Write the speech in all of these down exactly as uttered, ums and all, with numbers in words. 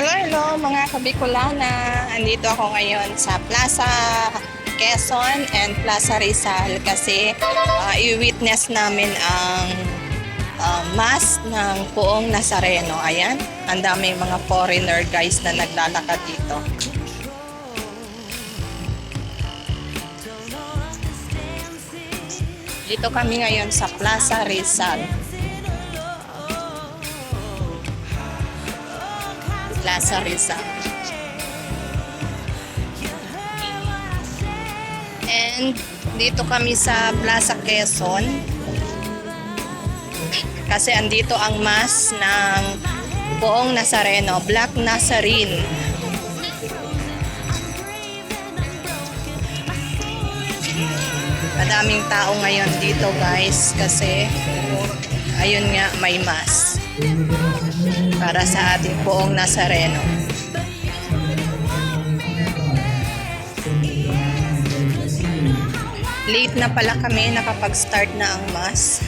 Hello, hello, mga Kabicolana. Andito ako ngayon sa Plaza Quezon and Plaza Rizal kasi, ah, i-witness namin ang, ah, Mass ng Poong Nazareno. Ayan, ang daming mga foreigner guys na naglalakad dito. Dito kami ngayon sa Plaza Rizal. Plaza Rizal. And dito kami sa Plaza Quezon. Kasi andito ang Mass ng Poong Nazareno, Black Nazarene. Madaming tao ngayon dito, guys, kasi ayun nga, may Mass para sa ating Poong Nazareno. Late na pala kami, nakapag-start na ang Mass.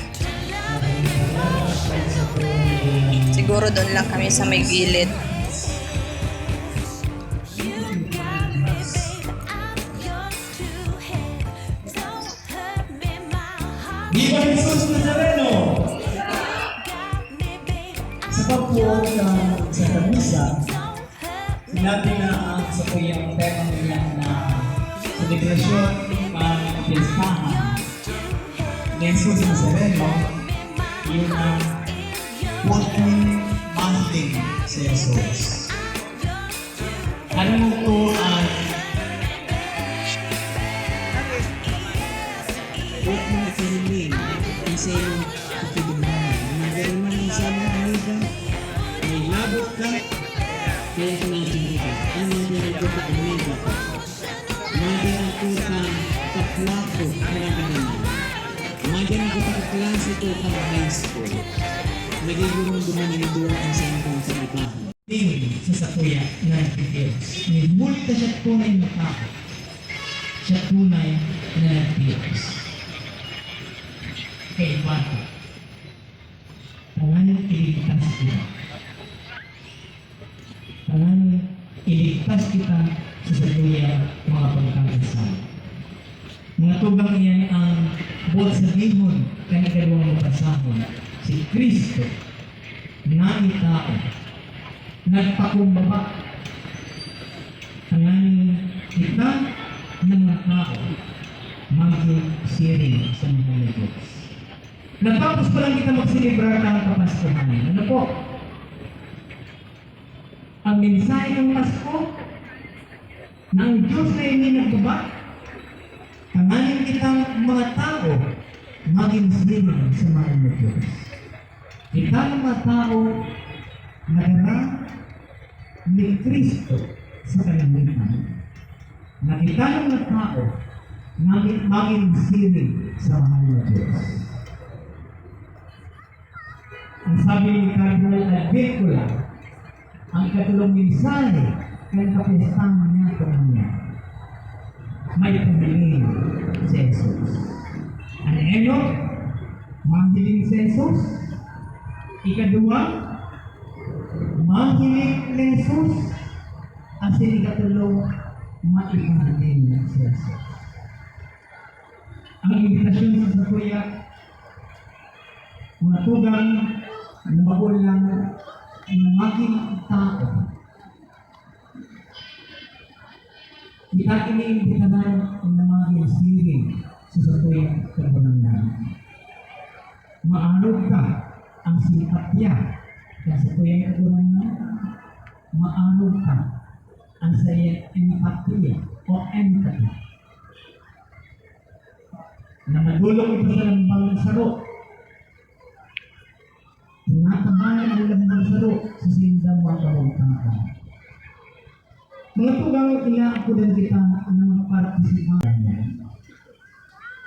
Siguro doon lang kami sa may gilid. Viva Jesus Nazareno! Sa pagpuon ng Santa Misa, sinabi na ang satuyang tema niya na selebrasyon ng piyestahan ni Jesus Nazareno, yun ang puting mahiling si Jesus. Ano po ang huwag mong ipinili ang sa iyong kapigilhan. Nagkaroon ng sama ang ika, may labot ka, kaya ka natin ika. Ang mga pinagkutak ang ika. Madi ako sa kaplako na nagkaroon. Madi ako sa kaklase ko sa high school. Nagigurong dumaning duwa ang sa intong sa ibahan. Diri sa sakuya na nagtitios. Ni huli ta siya tunay na tao. Siya tunay na nagtios. Kay bata. Tanganing iligtas kita. Tanganing iligtas kita sa sakuya mga pagkakasala. Mga tugang, iyan ang buot sabihon kan ikaduwang mabasahon, si Cristo nagin tao, nagpakumbaba, tanganing kita na mga tao magin siring sa mahal na Diyos. Natapos pa lang kita magselebrar ng Kapaskuhan. Ano po? Ang mensahe ng Pasko, na ang Diyos na ini nagbaba, tanganing kitang mga tao magin siring sa mahal na Diyos. Kita ng mga tao na dara ni Cristo sa kalangitan. Na kita ng mga tao na magin siring sa mahal na Diyos. Ang sabi ni Cardinal Advíncula, ang ikatulong mensahe kan kapiyestahan niya kanina, may piniling si Jesus. Ano eno? Mahiling si Jesus. Ikaduwa, mahiling ni Jesus. Asin ikatulong, maipahiling si Jesus. Ang imbitasyon sa sakuya, mga tugang na magulang na magin tao. Kita iniimbitahan na magin siring sa satuyang Kagurangnan. Maarog ka ang simpatya kan satuyang Kagurangnan. Maarog ka ang sa iyang empatya o empathy. Na madolok ito sa lambang na saro. Tinatabangan ang lambang saro sa sindang mga kabangkakan. Mga tugang, inaakudan kita na magpartisipa.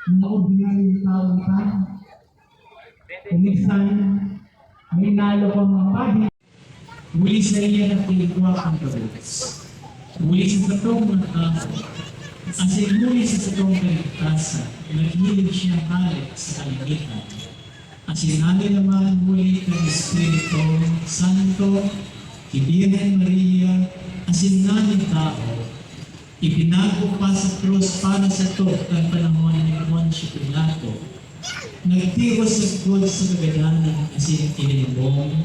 Mga ordinaryong tao kita. Kung minsan, may nalo pa mga padi. Huli saiya natigwa an gabos. Huli sa satong mga tawo, asin huli sa satong kaligtasan, naghilig siya hale sa kalangitan. Asin hale naman huli kan Espiritu Santo, Birhen Maria, asin nganing tawo, ipinako pa sa krus para sato kan panahon ni Poncio Pilato. Nagtios sagkod sa kagadanan asin ilimbong,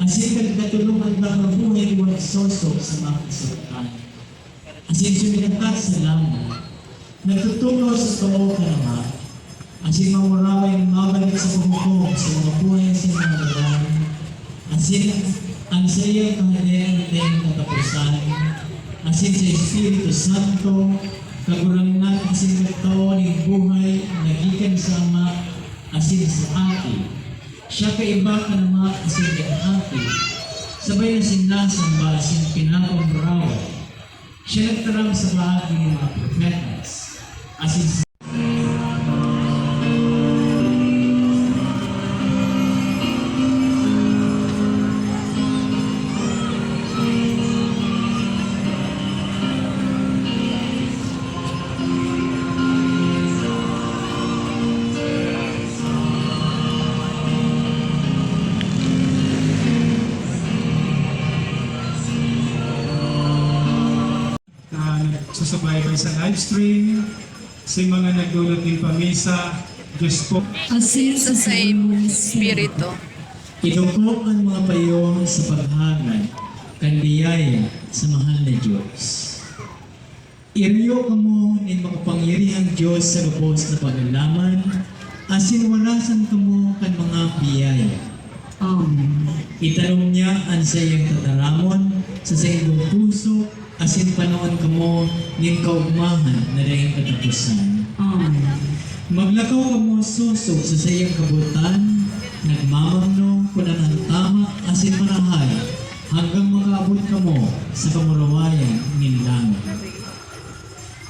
asin kan katulongan na mabuhay liwat sosog sa mga kasuratan. Asin suminakat sa langit, nagtutukdo sa too kan Ama, asin manguraway mabalik sa paghukom sa mga buhay asin mga gadan, asin an saiyang Kahadean na daing kataposan, asin sa Espiritu Santo, Kagurangnan asin Pagtao nin buhay na gikan sa Ama asin sa Aki. Siya kaiba kan Ama asin kan Aki, sabay na sinasamba asin pinapamuraot. Siya nagtaram sa paagi nin mga propetas, asin ah, nagsusubaybay sa live stream, sa mga nagdulot nin pamisa, Diyos po. Asin sa saimong Espiritu. Idukok an mga payo sa paghagad kan biyaya sa mahal na Diyos. Irayo kamo nin makapangyarihang Diyos sa gabos na paglalaman, asin warasan kamo kan mga biyaya. Amen. Itanom niya an saiyang tataramon sa saindong puso, asin panoon kamo nin kaogmahan na daing kataposan. Amen. Maglakaw kamo sosog sa saiyang kabotan, nagmamangno kun ano an tama asin marahay, hanggang makaabot kamo sa kamurawayan nin langit.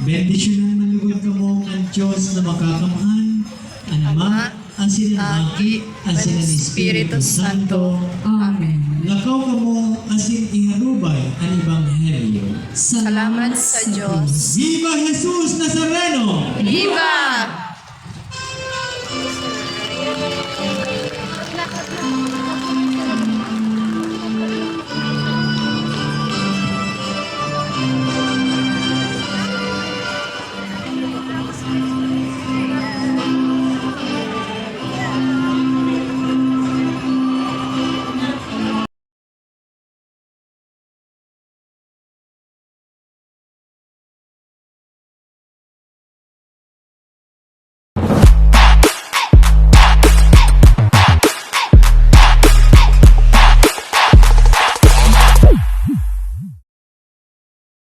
Bendisyonan man lugod kamo kan Dios na Makakamhan, an Ama, asin an Aki, asin an Espiritu Santo. Amen. Lakaw kamo asin iharubay an Ebanghelyo. Salamat sa Dios. Viva Jesus Nazareno! Viva!